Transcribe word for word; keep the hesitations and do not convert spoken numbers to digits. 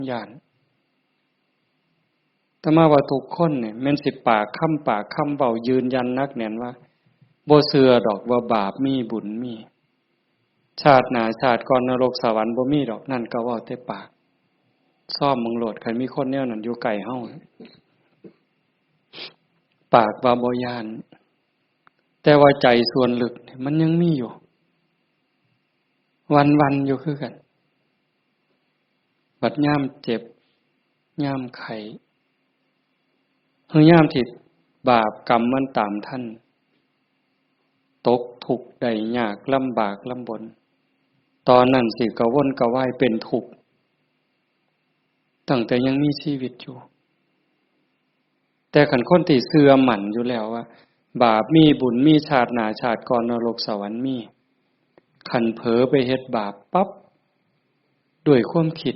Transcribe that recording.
ย้าน แต่มาว่าทุกคนเนี่ยแม่นสิปากคำปากคำเว้ายืนยันหนักแน่นว่า บ่เชื่อดอกว่าบาปมีบุญมี ชาติหน้าชาติก่อนนรกสวรรค์บ่มีดอก นั่นก็เว้าแต่ปาก ซ่อมเบิ่งโลด คันมีคนแนวนั้นอยู่ใกล้เฮา ปากว่าบ่ย้าน แต่ว่าใจส่วนลึกเนี่ยมันยังมีอยู่ วันๆ อยู่คือกัน บัดยามเจ็บ ยามไข้ หรือยามที่บาปกรรมมันตามทัน ตกทุกข์ได้ยากลำบากลำบน ตอนนั้นสิกระวนกระวายเป็นทุกข์ ตั้งแต่ยังมีชีวิตอยู่ แต่คันคนที่เชื่อมั่นอยู่แล้วว่า บาปมีบุญมี ชาติหน้าชาติก่อนนรกสวรรค์มี คันเผลอไปเฮ็ดบาปปั๊บ ด้วยความคิด